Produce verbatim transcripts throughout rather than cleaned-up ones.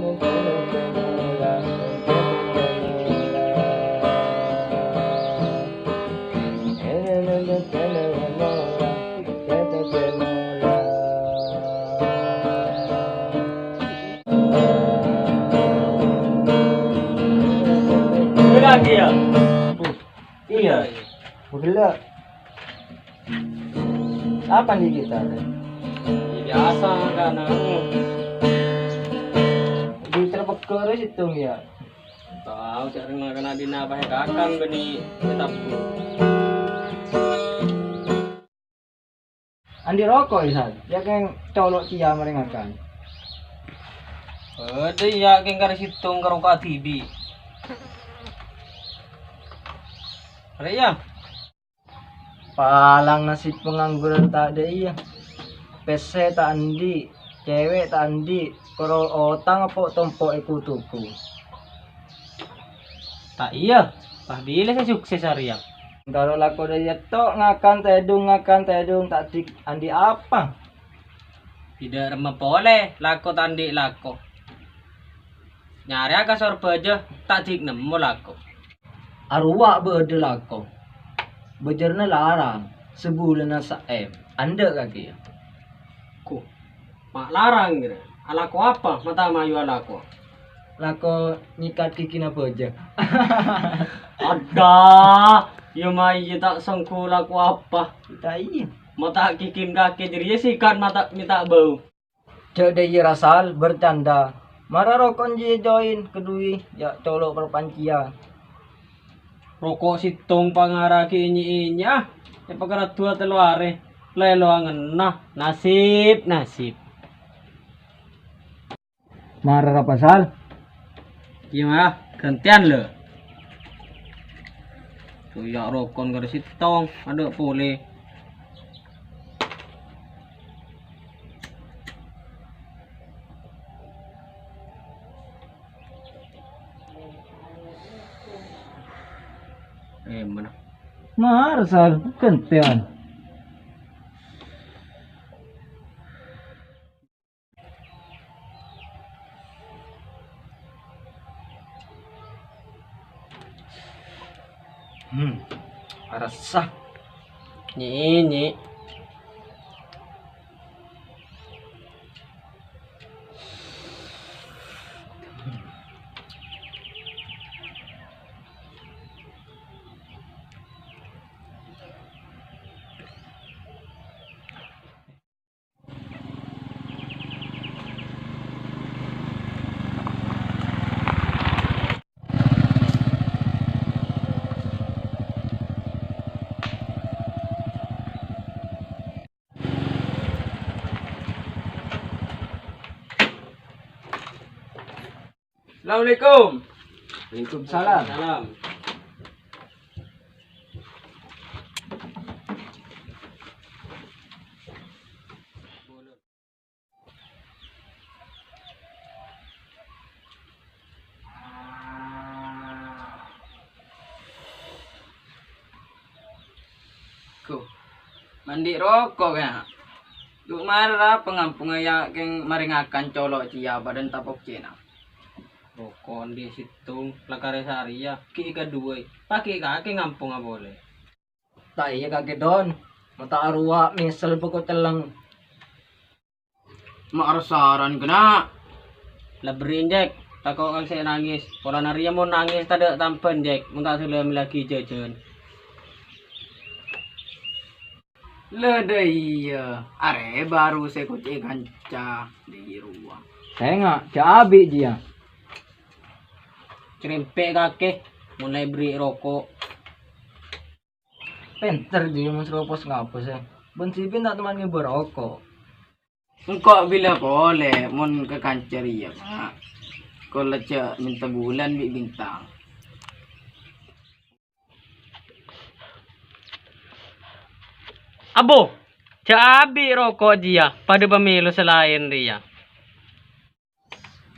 Lagi ya? Iya. Udah lah. Apa nih kita? Biasa kan. Di terpegel itu ya. Tahu cak reng makan adina apa ya kakang bani kitabku. Andi' roko', Isan. Ya keng colo' ciya maringakan. Ada ya keng kare situng karo kadibi. Ada ya. Palang nasib pengangguran ta' ada iya. Pesse ta' andi', cewek ta' andi', koro otang apa tompo' e kutuku. Ta' iya, pas bilâ sè sukses arèya? Karo lako dâ' iyâ to' ngakan tèdung, ngakan tèdung, ta' dik andi' apa. Bidâ' remma polè, lako ta' andi' lako. Nyarèya ka Sorbhâjâ, ta' dik nemmo lako. Arowa bâdâ lako. Bâjârna larang, sabulânna saèm, andâ' kakè. Ko, ma' larang kèra. Alako apa? Mata mayu alako. Lako nyikat gigina bâjâ. Adâ, ya mayu ta' sengko lako apa? Ta' iyâ. Mata gigin kakè jârèya sikat mata mènta bâu. Jhâ' dâ' iyâ rasal, bercanda. Mara roko' jiyâ join, kaduwi, ya' colo' parpancèyan. Roko' sèttong pangara ghi' ènyi'-ènyi', ah. Èpakara duwâ tello arè. Lèlo angenna. Nasib, nasib. Mara ra pasal? Iyâ, Mas. Ghântèyan, lho. Toya' rokon karo sèttong, adâ' polè. Eh, mana? Mara, Sal, ghântèyan. Hmm, arassa. Nyi', nyi'. Assalamualaikum. Waalaikumsalam. Salam. Ko, mandi' roko', kèya. Du' mara ra pangampongnga ya kèng marè ngakan colo' ciya padâ tapok cèna. Roko' andi' sèttong, la karè sarèya, ghi' kaduwâ, paghi' kakè ngampongnga polè. Ta' iyâ kakè, Don. Mata arowa mèsel poko' celleng. Ma' arsaran, kèna. La berri'en, Jek. Tako' kakè sè nangès. Polana rèya mon nangès tadâ' tambhâna, Jek. Mon ta' sè lem lagi jhâjhân. La dâ' iyâ. Arè bhuru sè kocè kanca. Dâ' iyâ rowa. Sènga', jhâ' abi' jiyâ. Crèmpè' kakè. Mon la èberri' roko'. Pènter jiyâ mon sè ropos ngapos, è. Bân Sipin ta' teman ngèbâ roko'. Engko' bilâ polè mon ka kanca rèya, Ka'? Engko' la jhâ' mènta bulân bi' bintang. Abo, jhâ' abi' roko' jiyâ, padâ pamèlo sè laèn rèya.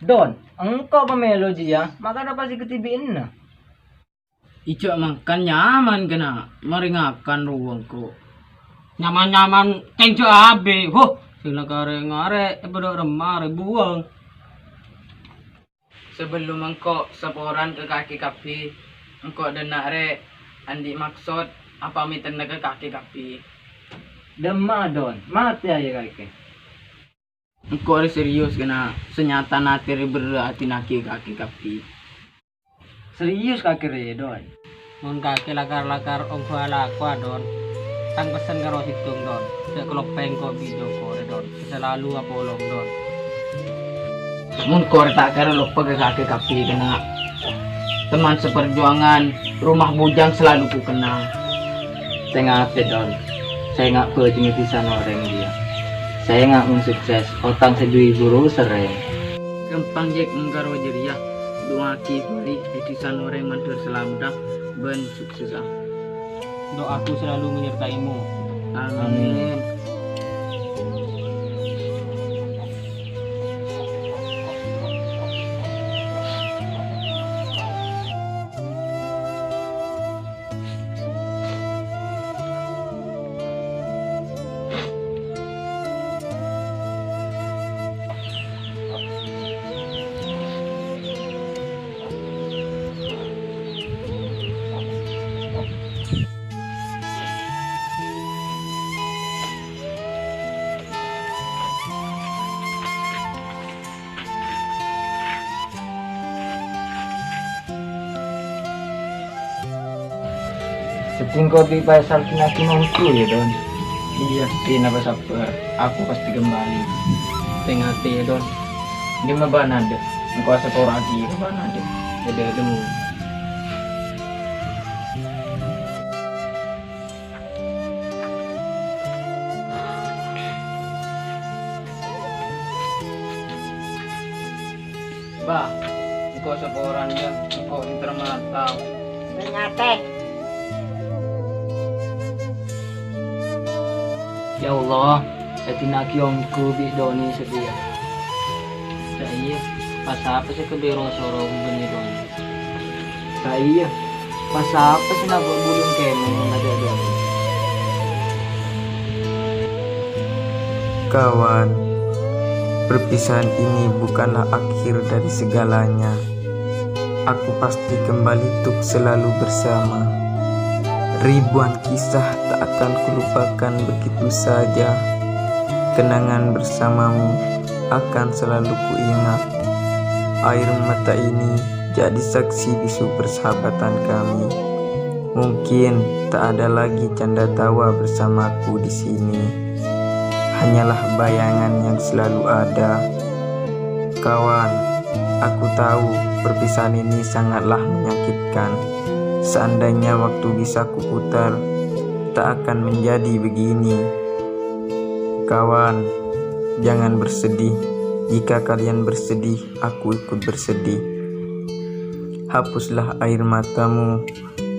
Don, engko' pamèlo jiyâ, mangkana pas èkatèbi'ânna. Ijâ mangkan nyaman kèna, marè ngakan rowa engko'. Nyaman-nyaman kèng jhâ' abi', huh, sè la karè ngarè, èpadâ' remma arè buwâng. Sabellunna engko' saporan ka kakè kabbhi, engko' dânna' rè andi' maksod apameddhâna ka kakè kabbhi. Dâmma, Don, matè aja kakè. Engko' rè serius kèna, sanyatana atè rè berrâ' adinaghi kakè kabbhi. Serius kakè rè, Don? Mon kakè lakar-lakar ongghu alako, Don. Tang pessen karo sèttong, Don. Jhâ' kaloppaè engko' bi' Joko rè, Don. Salalu apolong, Don. Mon engko' rè ta' kèra loppa ka kakè kabbhi kèna. Teman seperjuangan, rumah bujang selalu ku kenang. Sènga' atè, Don. Sènga' bhâjhengnga dhisana orèng rèya. Sènga' mon sukses, otang sè duwi ghuru serrèng. Ghâmpang, Jek, mon karo jârèya. Du'aaghi bhâi è dhisana orèng mandhâr salamedhâ bân suksessa. Doaku selalu menyertaimu. Amin. Amin. Sèttong kopi paèsalkinaghi mongghu, yâ, Don. Iyâ, dinapa sabbhâr. Aku pasti kembali. Tè-ngatè, yâ, Don. Dimma bâ'na, Dek? Engko' asapora'aghi ka bâ'na, Dek. Dâdâ, Dek. Bâ, engko' saporana, engko' èntar matao. Nyatè. Ya Allah, èdina'aghi ongghu bi' Doni sadhâjâ. Sa iyâ, pasapa sè kabârâ soro bânnè Doni? Sa iyâ, pasapa sè nabâ' bulung kèmon mon ajhâ' Doni? Kawan, perpisahan ini bukanlah akhir dari segalanya. Aku pasti kembali untuk selalu bersama. Ribuan kisah tak akan kulupakan begitu saja. Kenangan bersamamu akan selalu kuingat. Air mata ini jadi saksi bisu persahabatan kami. Mungkin tak ada lagi canda tawa bersamaku di sini. Hanyalah bayangan yang selalu ada. Kawan, aku tahu perpisahan ini sangatlah menyakitkan. Seandainya waktu bisa kuputar, tak akan menjadi begini. Kawan, jangan bersedih. Jika kalian bersedih, aku ikut bersedih. Hapuslah air matamu,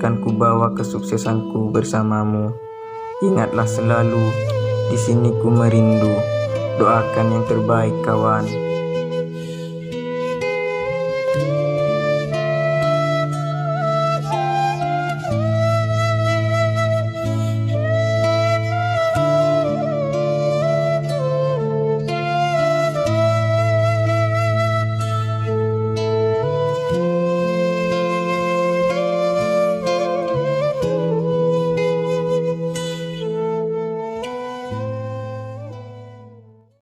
kan kubawa kesuksesanku bersamamu. Ingatlah selalu, di sini ku merindu. Doakan yang terbaik, kawan.